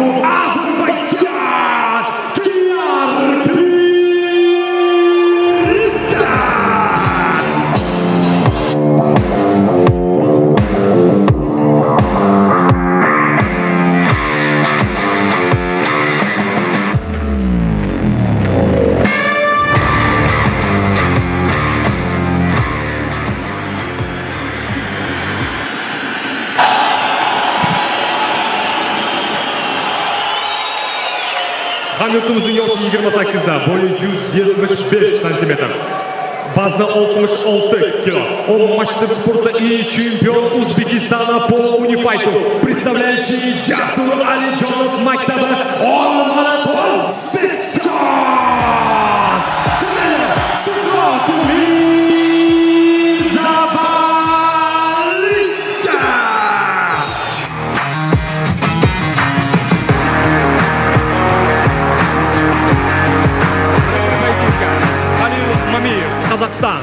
Bu Ozarbayjon, Kiyar Pirika! Hamyurtimizning yoshi 28 da, bo'yi 175 santimetr. Vazni 66 kilo. Он мастер спорта и чемпион Узбекистана по унифайту, представляющий Jasur Alijonov maktabi, Olmaliq, O'zbekiston. Trener Suhrob Mirzavaliyev. Поединка. Halil Mamiyev, Qozog'iston.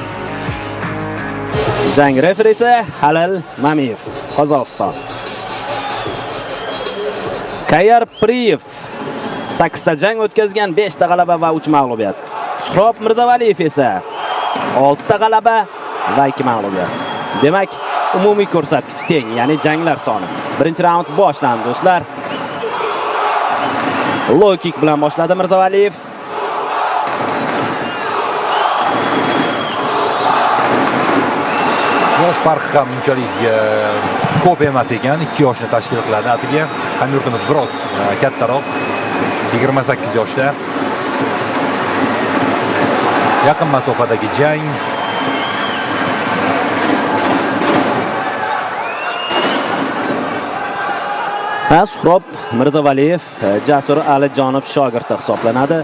Jang referisi Halil Mamiyev, Qozog'iston. Kayar Priyev 8 ta jang o'tkazgan, 5 ta g'alaba va 3 mag'lubiyat. Suhrob Mirzavaliyev esa 6 ta g'alaba va 2 mag'lubiyat. Demak, umumiy ko'rsatkich teng, ya'ni janglar soni. Birinchi raund boshlandi, do'stlar. Low kick bilan boshladi Mirzavaliyev. Yosh farqi ham unchalik ko'p emas ekan, 2 yoshni tashkil qiladi atigi. Hamyurtimiz biroz kattaroq, 28 yoshda. Yaqin masofadagi jang. Ha, Suhrob Mirzavaliyev Jasur Alijonov shogirdi hisoblanadi.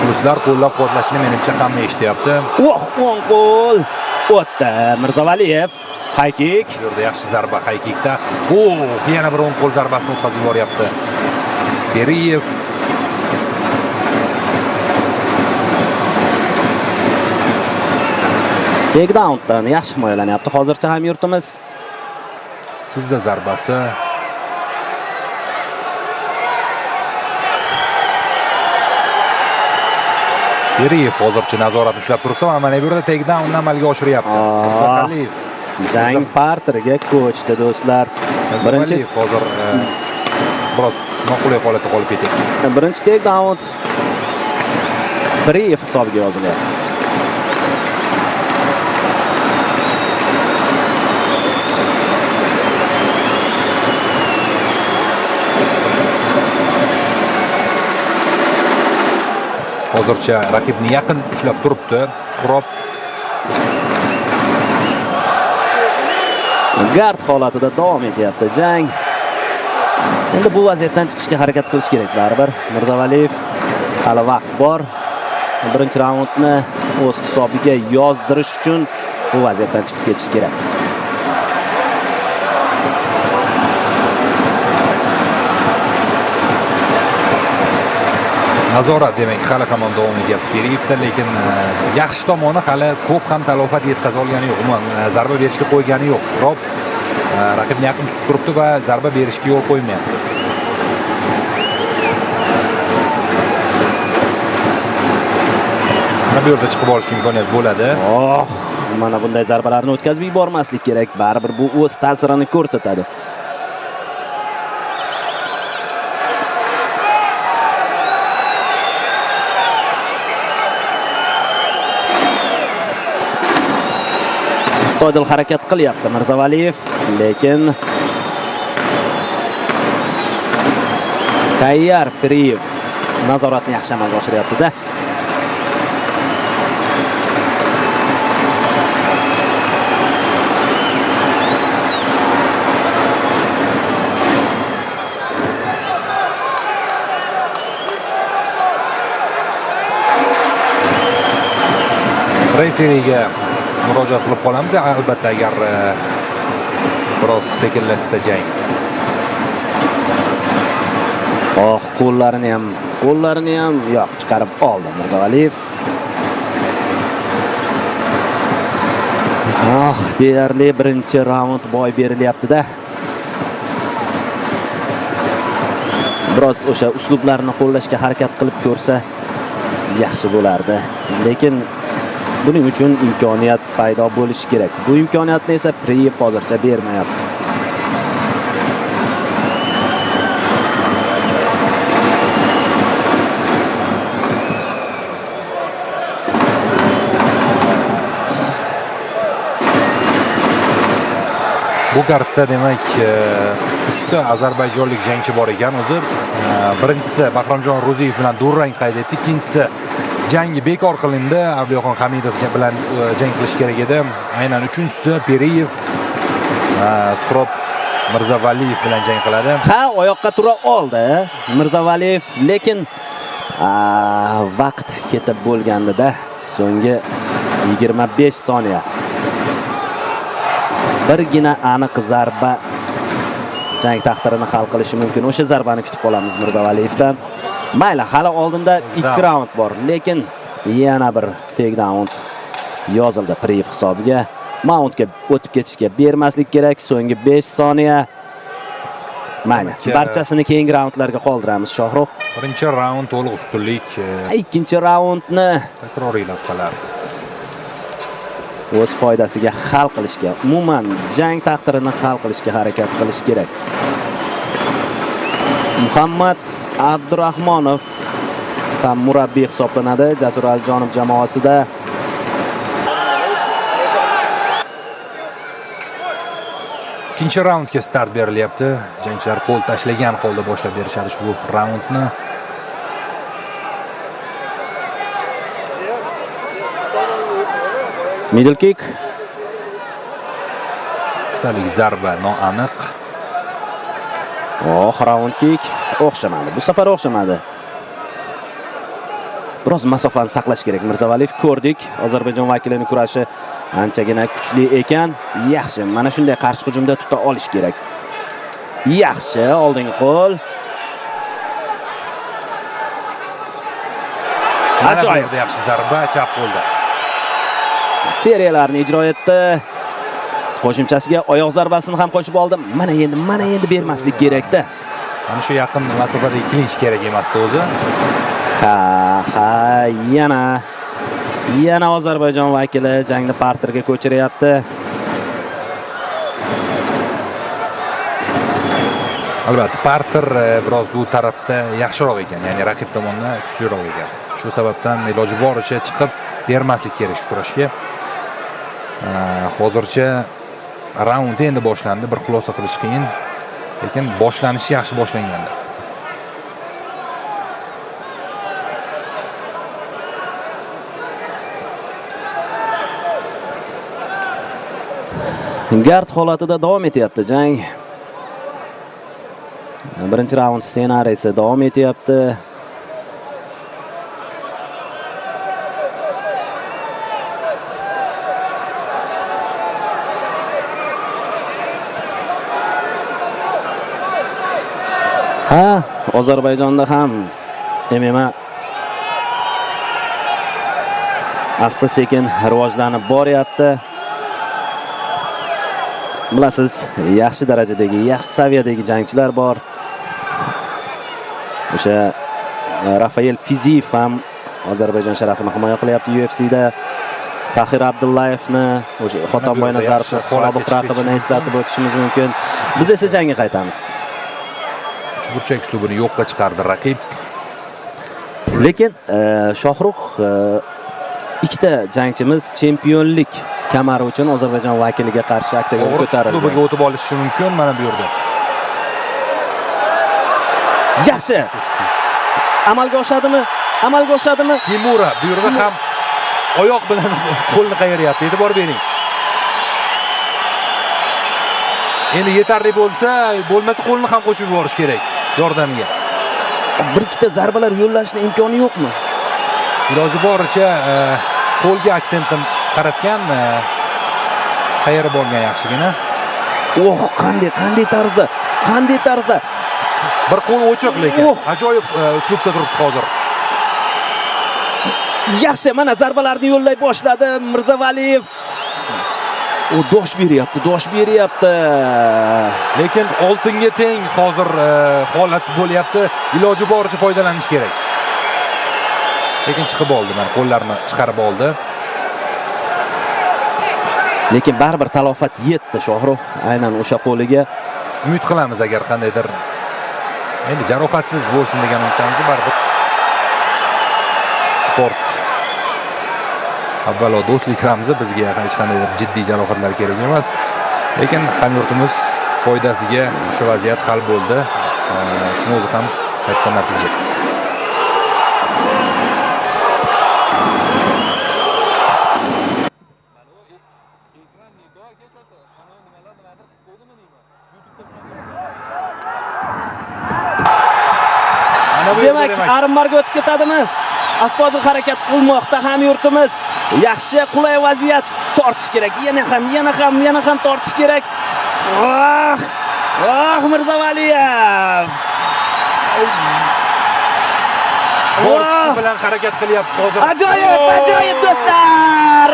Muxlislar qo'llab-quvvatlashini menimcha hamma eshityapti. Oh, o'ng qo'l o'tdi Mirzavaliyev. High kick. Bu yerda yaxshi zarba high kickda. Oh, yana bir o'ng qo'l zarbasini o'tkazib yuboryapti. Beriyev. Takedowndan yaxshi himoyalanyapti hozircha hamyurtimiz. Tizza zarbasi. Beriyev hozircha nazorat ushlab turibdi va mana bu yerda takedownni amalga oshiryapti. Mirzaqaliyev. Jang parterga ko'chdi, do'stlar. Birinchi Mirzaqaliyev hozir biroz noqulay holatda qolib ketyapti. Birinchi takedown Beriyev hisobiga yozilyapti. Hozircha raqibni yaqin ushlab turibdi Suhrob. Gard holatida davom etyapti jang. Endi bu vaziyatdan chiqishga harakat qilish kerak baribir. Mirzavaliyev, hali vaqt bor. Birinchi raundni o'z hisobiga yozdirish uchun bu vaziyatdan chiqib ketish kerak. Nazorat demak hali hamon davom etyapti Beriyevda, lekin yaxshi tomoni hali ko'p ham talofat yetkaza olgani yo'q. Umuman zarba berishga qo'ygani yo'q. Suhrob raqibni yaqin tutib turibdi va zarba berishga yo'l qo'ymayapti. Mana bu yerda chiqib olish imkoniyati bo'ladi. Oh, mana bunday zarbalarni o'tkazib yubormaslik kerak. Baribir bu o'z ta'sirini ko'rsatadi. Astoydil harakat qilyapti Mirzavaliyev, lekin Tayyar Piriyev nazoratni yaxshi amalga oshiryapti-da. Referiga murojaat qilib qolamiz. Albatta, agar biroz sekinlashsa jang. Oh, qo'llarini ham yo'q, chiqarib oldi Mirzavaliyev. Ah, deyarli birinchi raund boy berilyapti-da. Biroz o'sha uslublarni qo'llashga harakat qilib ko'rsa yaxshi bo'lardi. Lekin buning uchun imkoniyat paydo bo'lishi kerak. Bu imkoniyatni esa Priyev hozircha bermayapti. Bu gardda demak 3 ta ozarbayjonlik jangchi bor ekan o'zi. Birinchisi Bahromjon Ro'ziyev bilan durang qayd etdi. Ikkinchisi jangi bekor qilindi. Avliyoxon Hamidov bilan jang qilish kerak edi. Aynan uchinchisi Periyev Suhrob Mirzavaliyev bilan jang qiladi. Ha, oyoqqa tura oldi Mirzavaliyev, lekin vaqt ketib bo'lgandida, so'nggi 25 soniya. Birgina aniq zarba jang taqdirini hal qilishi mumkin. O'sha zarbani kutib qolamiz Mirzavaliyevdan. Mayli, hali oldinda 2 raund bor, lekin yana bir takedown yozildi Priyev hisobiga. Mountga o'tib ketishga bermaslik kerak. So'nggi 5 soniya. Mayli, barchasini keyingi raundlarga qoldiramiz, Shohrux. Birinchi raund to'liq ustunlik. Ikkinchi raundni takroriy lavhalar o'z foydasiga hal qilishga, umuman jang taqdirini hal qilishga harakat qilish kerak. Muhammad Abdurahmonov ham murabbiy hisoblanadi Jasur Alijonov jamoasida. Ikkinchi raundga start berilyapti. Jangchilar qo'l tashlagan holda boshlab berishadi ushbu raundni. Middle kick. Ikkitalik zarba noaniq. Oh, round kick o'xshamadi. Bu safar o'xshamadi. Biroz masofani saqlash kerak Mirzavaliyev. Ko'rdik, Ozarbayjon vakilining kurashi anchagina kuchli ekan. Yaxshi, mana shunday qarshi hujumda tuta olish kerak. Yaxshi, oldingi qo'l. Ajoyib. Yaxshi zarba chap qo'lda. Seriyalarni ijro etdi. Qo'shimchasiga oyoq zarbasini ham qo'shib oldi. Mana endi, mana endi bermaslik kerakda. Mana shu yaqin masofadagi klinch kerak emasdi o'zi. Ha, ha, yana Ozarbayjon vakili jangni parterga ko'chiryapti. Albatta, parter biroz u tarafda yaxshiroq ekan, ya'ni raqib tomondan kuchliroq ekan. Shu sababdan iloji boricha chiqib bermaslik kerak shu kurashga. Hozircha raund endi boshlandi, bir xulosa qilish qiyin, lekin boshlanishi yaxshi boshlangandi. Gard holatida davom etyapti jang. Birinchi raund ssenariysi davom etyapti. Ha, Ozarbayjonda ham MMA asta-sekin rivojlanib boryapti. Bilasiz, yaxshi darajadagi, yaxshi saviyadagi jangchilar bor. O'sha Rafael Fiziyev ham Ozarbayjon sharafini himoya qilyapti UFCda. Tahir Abdullayevni, o'sha Xotamboy Nazarovni sobiq raqibini eslatib o'tishimiz mumkin. Biz esa jangga qaytamiz. Uchburchak uslubini yo'qqa chiqardi raqib. Lekin Shohrux, ikkita jangchimiz chempionlik kamari uchun Ozarbayjon vakiliga qarshi oktagonga ko'tarildi. Uslubiga o'tib olishi mumkin mana bu yerda. Yaxshi. Amalga oshadimi? Amalga oshadimi? Kimura bu yerda ham oyoq bilan qo'lni qayiryapti. E'tibor bering. Endi yetarli bo'lsa, bo'lmasa qo'lni ham qo'shib yuborish kerak yordamga. Bir ikkita zarbalar yo'llashni imkoni yo'qmi? Iloji boricha qo'lga aksentni qaratgan, qayirib olgan yaxshigina. Oh, qanday tarzda? Qanday tarzda? Bir qo'l ochiq lekin. Ajoyib uslubda turibdi hozir. Yaxshi, mana zarbalarni yo'llay boshladi Mirzavaliyev. U dosh beryapti, dosh beryapti. Lekin oltinga teng hozir holat bo'lyapti. Iloji boricha foydalanish kerak. Lekin chiqib oldi, mana qo'llarini chiqarib oldi. Lekin baribir talofat yetdi Shohrux aynan o'sha qo'liga. Umid qilamiz, agar qandaydir endi jarohatsiz bo'lsin degan umiddamiz. Baribir sport avvalo do'stlik ramzi, bizga hech qandaydir jiddiy jarohatlar kerak emas. Lekin hamyurtimiz foydasiga o'sha vaziyat hal bo'ldi. Shuni o'zi ham katta natija. Mana bu yerda. Demak, armbarga o'tib ketadimi? Astoydil harakat qilmoqda hamyurtimiz. Yaxshi, qulay vaziyat, tortish kerak. Yana ham, yana ham, yana ham tortish kerak. Ah! Ah, Mirzavaliyev! Bor kuchi bilan harakat qilyapti hozir. Ajoyib, ajoyib do'stlar!